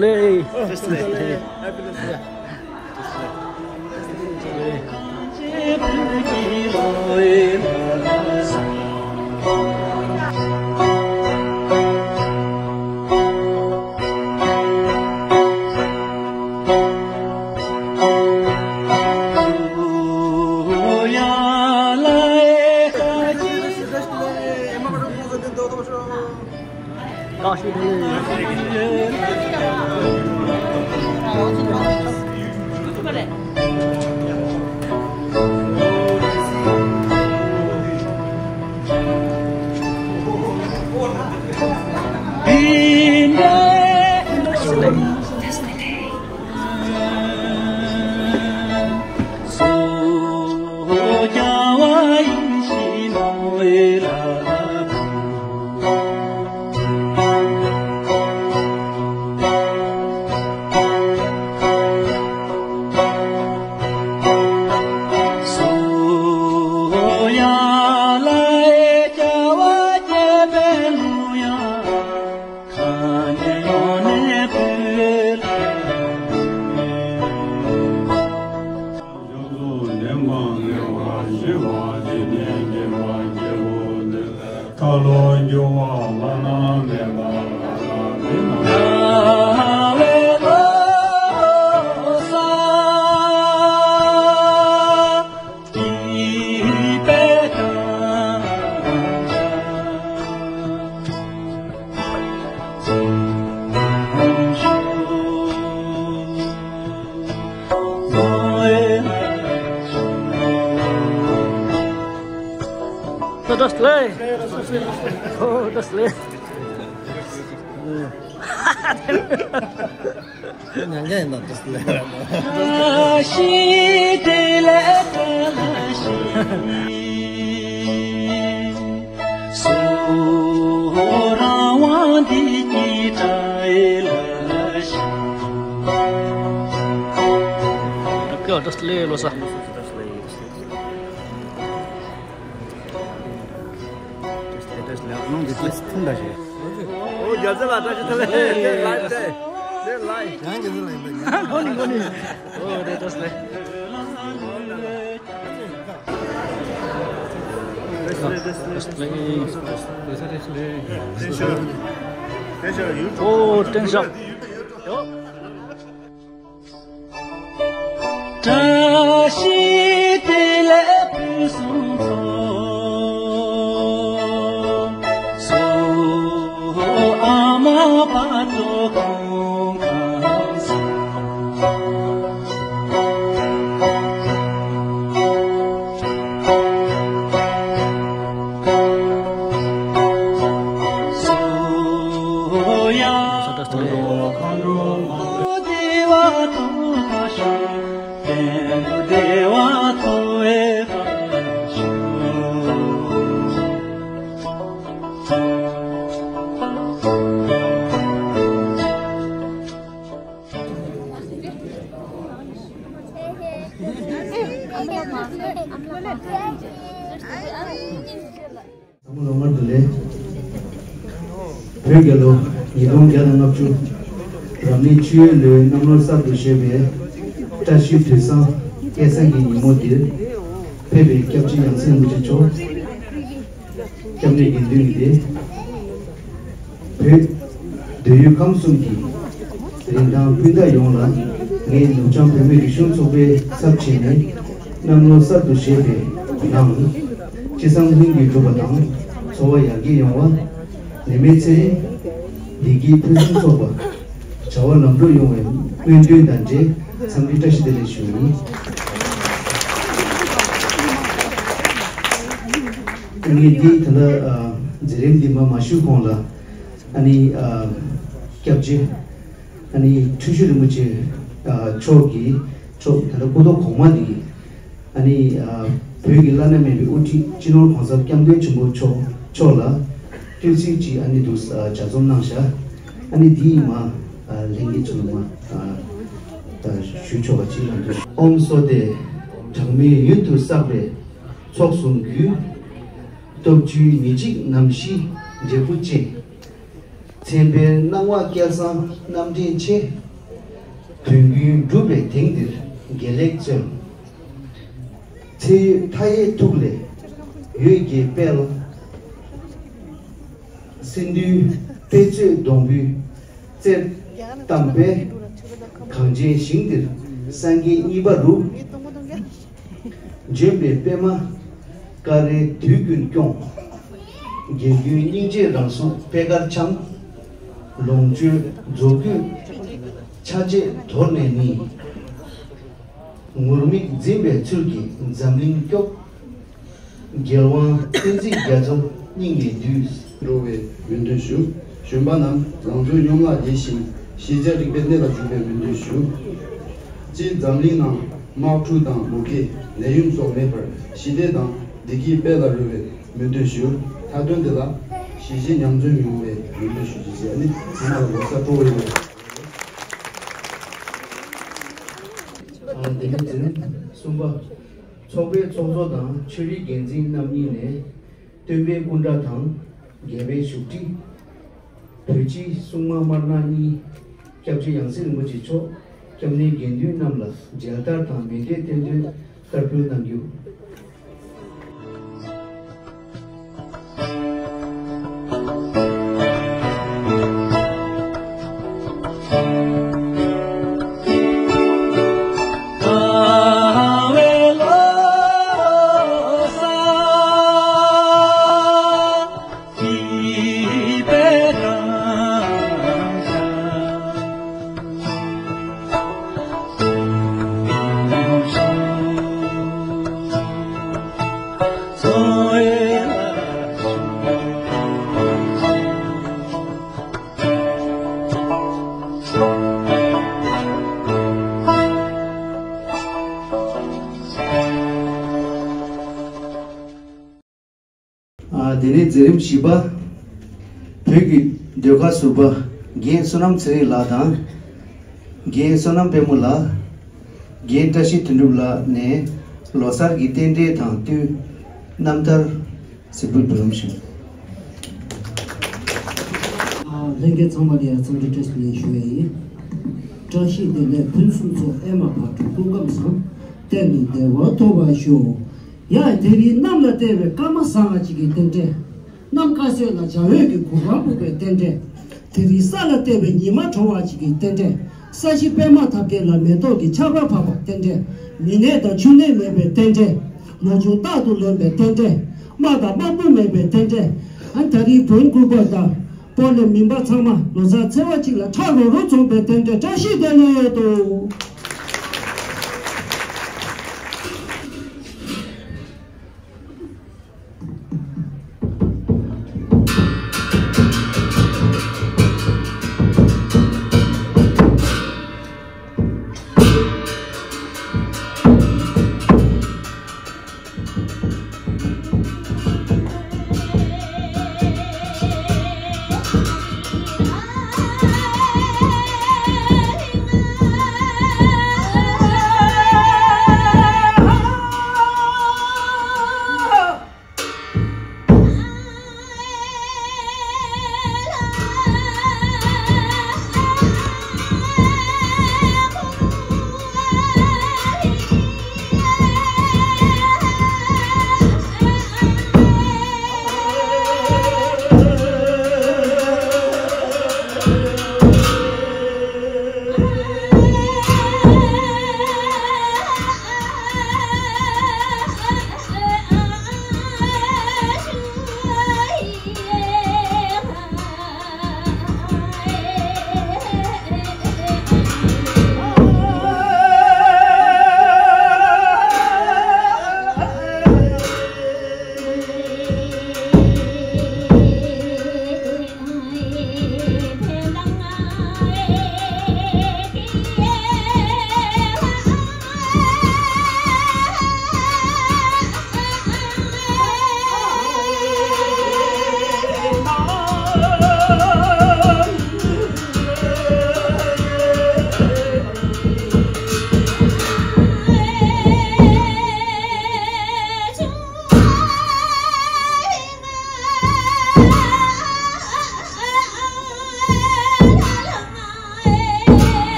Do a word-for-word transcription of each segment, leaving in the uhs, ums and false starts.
Slay. Das Slay. Oh, das Slay. ཉན་མཁན་ཡིན་ན་དེ་སུ་ལས་ར། ཨོ་རྒྱལ་སྲས་ལགས་བཀྲ་ཤིས་བདེ་ལེགས། དེ་ལའི་དེ་ལའི་དེ་ལའི། ཡང་རྒྱལ་སྲས་ལགས་ཡིན་པ་ཉན། ཨོ་ནི་ཨོ་ནི། ཨོ་རེད་བཀྲ་ཤིས་བདེ་ལེགས། བཀྲ་ཤིས་བདེ་ལེགས། བཀྲ་ཤིས་བདེ་ལེགས། ཨོ་བཀྲ་ཤིས། བཀྲ་ཤིས་བདེ་ལེགས་ཕུན་སུམ་ཚོགས། སོ་ཨ་མ་བར་དོ་ཁོང་ཁང་ས། སོ་ཡ། ཚང་མ་ལ་སྔར་དུ་ལས། བོད་རྒྱལ་ལོ་ཉིས་སྟོང་བརྒྱ་དང་ལྔ་བཅུ། རབ་གནས་བཅུ་ཡོས་ལོའི་གནམ་ལོ་གསར་དུ་བཞད་པའི་བཀྲ་ཤིས་དུས་བཟང་སྐལ་བཟང་གི་ཉིན་མོ་འདིར། ཕེབས་པའི་སྐྱབས་རྗེ་ཡང་སྲིད་རིན་པོ་ཆེ་མཆོག། སྐྱབས་གནས་དགེ་འདུན་གྱི་སྡེ། བོད་འདོད་ཡོན་ཁམས་གསུམ་གྱི་རིན་ཐང་སྤུན་ཟླ་ཡོངས་ལ། ངས་ནུབ་བྱང་བོད་མིའི་རིག་གཞུང་ཚོགས་པའི་ཚབ་བྱས་ནས། གནམ་ལོ་གསར་དུ་བཞད་པའི་ནང་། ཅི་བསམ་ལྷུན་གྱིས་འགྲུབ་པ་དང་། འཚོ་བ་ཡར་རྒྱས་ཡོང་བ། ནད་མེད་ཚེ་རིང་། བདེ་སྐྱིད་ཕུན་སུམ་ཚོགས་པ། བྱ་བ་ལམ་འགྲོ་ཡོང་བའི་སྨོན་འདུན་དང་འབྲེལ། འཚམས་འདྲི་བཀྲ་ཤིས་བདེ་ལེགས་ཞུ་ཡིན། ངས་འདི་ད་ལྟ་ཨ་མཛད་རིམ་འདི་མ་མ་ཞུས་གོང་ལ། ཨ་ནི་ཨ་སྐྱབས་རྗེ་ཨ་ནི་འཁྲུལ་ཞིག་རིན་པོ་ཆེ་ཨ་མཆོག་གིས། མཆོག་ད་ལྟ་སྐུ་ཐོག་གོང་མ་འདི་གིས། ཨ་ནི་ཨ་བོད་ཀྱི་བླ་ན་མེད་པའི་དབུ་ཁྲིད་སྤྱི་ནོར་༸གོང་ས་༸སྐྱབས་མགོན་ཆེན་པོ་མཆོག་མཆོག་ལ་བསྟོད་ཚིག་ཅིག་ཨ་ནི་འདུག་ཨ་ལྗགས་རྩོམ་གནང་བཞག་ཨ་ནི་འདི་ཡིས་མ་ཨ་ལྷན་རྒྱས་ཚོ་ལ་མ་ཨ་ དང་ཞུ་ཆོག་པ་ཅིག་ལ་འདུག་ཨོཾ་སྭསྟི། གྲངས་མེད་ཡུན་དུ་བསགས་པའི་ཚོགས་བསྲུང་རྒྱུ། སྟོབས་བཅུའི་མི་འཇིགས་རྣམ་བཞིའི་འབྲས་བུ་ཅན། མཚན་དཔལ་སྣང་བ་སྐལ་བཟང་རྣམ་འདྲེན་ཆེ། དོན་ཀུན་འགྲུབ་པའི་དེང་འདིར་དགེ་ལེགས་སྩོལ། ཚེ་ཡི་མཐའ་ཡས་ཐུགས་ལས་འོད་ཀྱི་དཔལ། སེང་འདུས་དཔེ་མཛོད་སྡོང་པོའི་རྩེར་བལྟམས་པས། གངས་ཅན་ཞིང་འདིར་སངས་རྒྱས་གཉིས་པ་རུ། འབྱོན་པའི་པདྨ་ཀ་རས་དུས་ཀུན་སྐྱོང་། རྒྱལ་ཀུན་སྙིང་རྗེའི་རང་གཟུགས་པད་དཀར་འཆང་། ལོངས་སྤྱོད་རྫོགས་སྐུའི་ཆ་བྱད་དོར་ནས་ནི། ངུར་སྨྲིག་འཛིན་པའི་ཚུལ་གྱིས་འཛམ་གླིང་སྐྱོབ། རྒྱལ་དབང་བསྟན་འཛིན་རྒྱ་མཚོ་སྙིང་ནས་འདུད། འགྲོ་བའི་སྨོན་འདུན་ཞུ། གཞོན་པ་རྣམས་རང་དོན་སྙོམས་ལ་དགྱེས་ཤིང་ཤེས་བྱ་རིག་པའི་གནས་ལ་འཇུག་པའི་སྨོན་འདུན་ཞུ། སྤྱིར་འཛམ་གླིང་ནང་དམག་འཁྲུག་དང་མུ་གེ་ནད་ཡམས་སོགས་མེད་པར་ཞི་བདེ་དང་བདེ་སྐྱིད་དཔལ་ལ་རོལ་བའི་སྨོན་འདུན་ཞུ། མཐའ་དོན་འདི་ལ་གཞིས་བྱེས་མཉམ་འཛོམས་ཡོང་བའི་སྨོན་འདུན་ཞུ་རྒྱུ་བྱས་ནས་ཚང་མ་ལ་ལོ་གསར་སྤྲོ་བོ་ཡོད། ཨ་དེ་ནས་འཛིན་གསུམ་པ། ཚོགས་པའི་ཚོགས་གཙོ་དང་ཆོས་རིག་འགན་འཛིན་རྣམ་གཉིས་ནས་སྟོན་པའི་སྐུ་འདྲ་དང་རྒྱལ་བའི་བཞུགས་ཁྲི། བོད་སྤྱིའི་སྲུང་མ་དམར་ནག་གཉིས། སྐྱབས་རྗེ་ཡང་སྲིད་རིན་པོ་ཆེ་མཆོག་སྐྱབས་གནས་དགེ་འདུན་རྣམས་ལ་མཇལ་དར་དང་མེ་འབྲས་སྟོན་དོན་བསྟར་འབུལ་གནང་རྒྱུ། ཨ་དེ་ནས་མཛད་རིམ་བཞི་པ། བོད་ཀྱི་ཟློས་གར་ཟུར་པ་རྒན་བསོད་ནམས་ཚེ་རིང་ལགས་དང་། རྒན་བསོད་ནམས་དཔལ་མོ་ལགས། རྒན་བཀྲ་ཤིས་དོན་གྲུབ་ལགས་ནས་ལོ་གསར་གྱི་རྟེན་འབྲེལ་དང་བསྟུན་རྣམ་ཐར་གཟིགས་འབུལ་འབུལ་ལམ་ཞུ། ལྷན་རྒྱས་ཚང་མ་ལ་ཡང་འཚམས་འདྲི་བཀྲ་ཤིས་བདེ་ལེགས་ཞུ་ཡ་ཡིན། བཀྲ་ཤིས་བདེ་ལེགས་ཕུན་སུམ་ཚོགས་ཨེ་མ་བག་དྲོ་སྐུ་ཁམས་བཟང་། གཏན་དུ་བདེ་བ་ཐོབ་པར་ཤོག་ཡ་དེ་རིང་གནམ་ལ་བལྟས་པའི་སྐར་མ་བཟང་བ་ཅིག་གི་རྟེན་འབྲེལ། གནམ་དཀར་སོས་ལ་བྱ་འོད་ཀྱི་གུར་ཁང་སྤུབས་པའི་རྟེན་འབྲེལ། དེ་རིང་ས་ལ་བལྟས་པའི་ཉི་མ་དྲོ་བ་ཅིག་གི་རྟེན་འབྲེལ། ས་གཞི་པད་མ་ཐབས་མཁས་ལ་མེ་ཏོག་གི་ཆར་པ་བབས་པའི་རྟེན་འབྲེལ། མི་ནད་དང་འཆི་ནད་མེད་པའི་རྟེན་འབྲེལ། ལོ་ཆུང་རྟག་ཏུ་ལོན་པའི་རྟེན་འབྲེལ། དམག་དང་དམག་དཔུང་མེད་པའི་རྟེན་འབྲེལ། ཨ་ད་རིང་བོན་སྐུ་འཁོར་དང་སྤོ་ལོ་མིན་པ་ཚང་མ་ལོ་གསར་ཚེས་པ་གཅིག་ལ་ཁྲ་རོ་རོ་འཛོམས་པའི་རྟེན་འབྲེལ། བཀྲ་ཤིས་བདེ་ལེགས་ཡོད་དོ།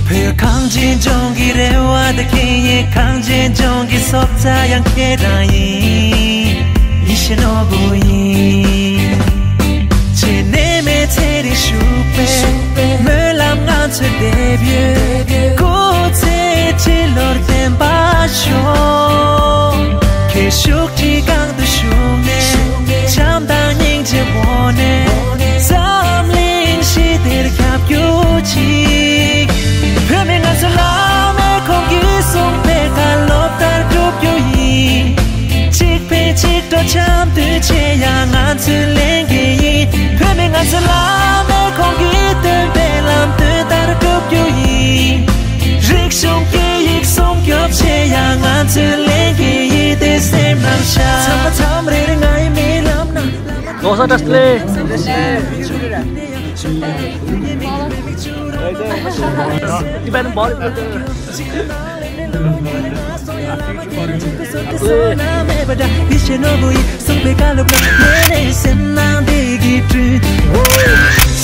བོད་གངས་ཅན་ལྗོངས་ཀྱི་རེ་བ་དེ་ཁེངས་ཡིན། གངས་ཅན་ལྗོངས་ཀྱི་སྲོག་རྩ་ཡང་ཁྱེད་རང་ཡིན། ཡིད་བཞིན་ནོར་བུ་ཡིན། ཁྱེད་ནས་མེད་ཚེ་རིང་བཞུགས་པའི་སྨོན་ལམ་ང་ཚོས་འདེབས་ཡོད། སྐུ་ཚེ་ཁྲི་ལོར་བརྟན་པར་ཤོག་ཁྱེད་བཞུགས་ཁྲི་སྒང་དུ་བཞུགས་ནས། བྱམས་དང་སྙིང་རྗེ་འོ་ནས་འཛམ་གླིང་ཞི་བདེར་ཁྱབ་གྱུར་ཅིག་བོད་མི་ང་ཚོའི་བླ་མས་ཁོང་གིས་གསུངས་པའི་བཀའ་སློབ་ལྟར་སྒྲུབ་རྒྱུ་ཡིན། གཅིག་ཕན་གཅིག་གྲོགས་འཆམ་མཐུན་བྱེད་ཡ་ང་ཚོའི་ལས་འགན་ཡིན། བོད་མི་ང་ཚོའི་བླ་མས་ཁོང་གིས་སྟོན་པའི་ལམ་སྟོན་ལྟར་སྒྲུབ་རྒྱུ་ཡིན། རིག་གཞུང་སྐད་ཡིག་སྲུང་སྐྱོབ་བྱེད་ཡ་ང་ཚོའི་ལས་འགན་ཡིན་དེ་སེམས་ནང་བཞག་ཚང་མ་མཚམས་རེ་རེ་ང་ཡི་རྨི་ལམ་ན། ལོ་གསར་བཀྲ་ཤིས་བདེ་ལེགས། Tibetan Bollywood.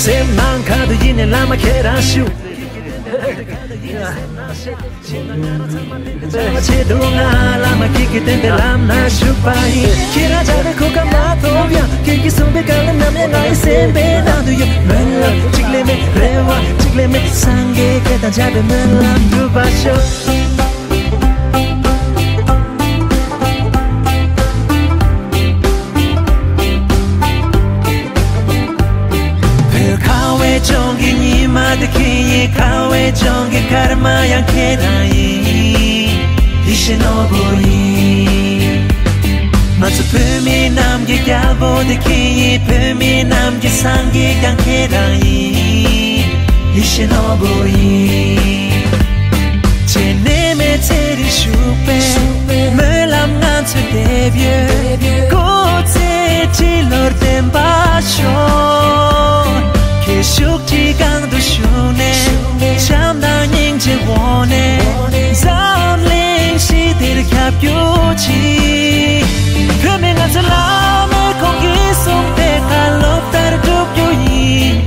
སེམས་ནང་ཁ་དུ་ཡིན་ནས་བླ་མ་ཁྱེད་རང་བཞུགས། ཆེད་དུ་ང་བླ་མ་ཁྱེད་ཀྱི་སྟོན་པའི་ལམ་ན་ཞུགས་པ་ཡིན། ཁྱེད་རང་འཇའ་རིས་གོ་སྐབས་མ་ཐོབ་ཡང་། ཁྱེད་ཀྱིས་གསུངས་པའི་བཀའ་སློབ་ནམ་ཡང་ང་ཡི་སེམས་པའི་ནང་དུ་ཡོད། སྨོན་ལམ་གཅིག་ལས་མེད། རེ་བ་གཅིག་ལས་མེད། སངས་རྒྱས་བསྐལ་དང་འཇམ་པའི་སྨོན་ལམ་འགྲུབ་པར་ཤོག་བོད་ཁ་བའི་ལྗོངས་ཀྱི་ཉི་མ་དེ་ཁྱེད་ཡིན། ཁ་བའི་ལྗོངས་ཀྱི་སྐར་མ་ཡང་ཁྱེད་རང་ཡིན། ཡིད་བཞིན་ནོར་བུ་ཡིན། ང་ཚོ་བོད་མི་རྣམས་ཀྱི་རྒྱལ་པོ་དེ་ཁྱེད་ཡིན། བོད་མི་རྣམས་ཀྱི་སངས་རྒྱས་ཀྱང་ཁྱེད་རང་ཡིན། ཡིད་བཞིན་ནོར་བུ་ཡིན། ཁྱེད་ནས་མེད་ཚེ་རིང་བཞུགས་པའི་སྨོན་ལམ་ང་ཚོས་འདེབས་ཡོད། སྐུ་ཚེ་ཁྲི་ལོར་བརྟན་པར་ཤོག་ཁྱེད་བཞུགས་ཁྲི་སྒང་དུ་བཞུགས་ནས། བྱམས་དང་སྙིང་རྗེ་འོ་ནས་འཛམ་གླིང་ཞི་བདེར་ཁྱབ་གྱུར་ཅིག་བོད་མི་ང་ཚོའི་བླ་མས་ཁོང་གིས་གསུངས་པའི་བཀའ་སློབ་ལྟར་སྒྲུབ་རྒྱུ་ཡིན།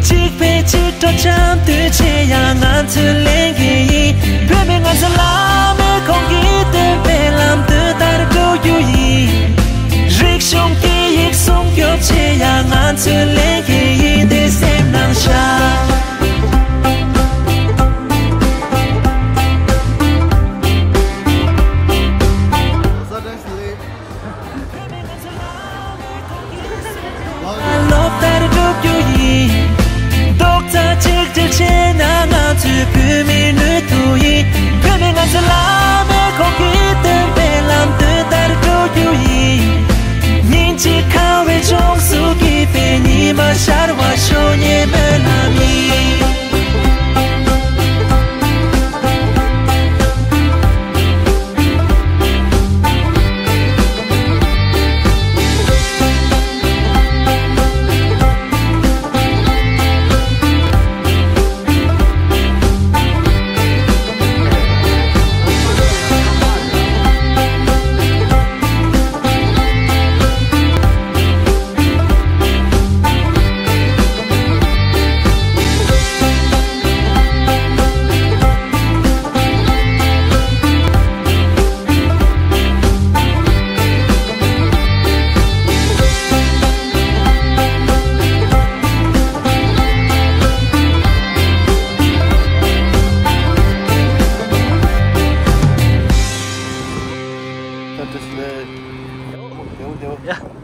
གཅིག་ཕན་གཅིག་གྲོགས་འཆམ་མཐུན་བྱེད་ཡ་ང་ཚོའི་ལས་འགན་ཡིན། བོད་མི་ང་ཚོའི་བླ་མས་ཁོང་གིས་སྟོན་པའི་ལམ་སྟོན་ལྟར་འགྲོ་རྒྱུ་ཡིན། རིག་གཞུང་སྐད་ཡིག་སྲུང་སྐྱོབ་བྱེད་ཡ་ང་ཚོའི་ལས་འགན་ཡིན་དེ་སེམས་ནང་བཞག་སློབ་ལྟར་སྒྲུབ་རྒྱུ་ཡིན། རྡོག་རྩ་གཅིག་སྒྲིལ་བྱས་ན་ང་ཚོའི་བོད་མིའི་ནུས་མཐུ་ཡིན། བོད་མི་ང་ཚོའི་བླ་མས་ཁོང་གིས་སྟོན་པའི་ལམ་སྟོན་ལྟར་འགྲོ་རྒྱུ་ཡིན། ཉིན་གཅིག་ཁ་བའི་ལྗོངས་སུ་སྐྱིད་པའི་ཉི་མ་ཤར་བ་ཤོག་ངའི་སྨོན་ལམ་ཡིན། That is the Yeah.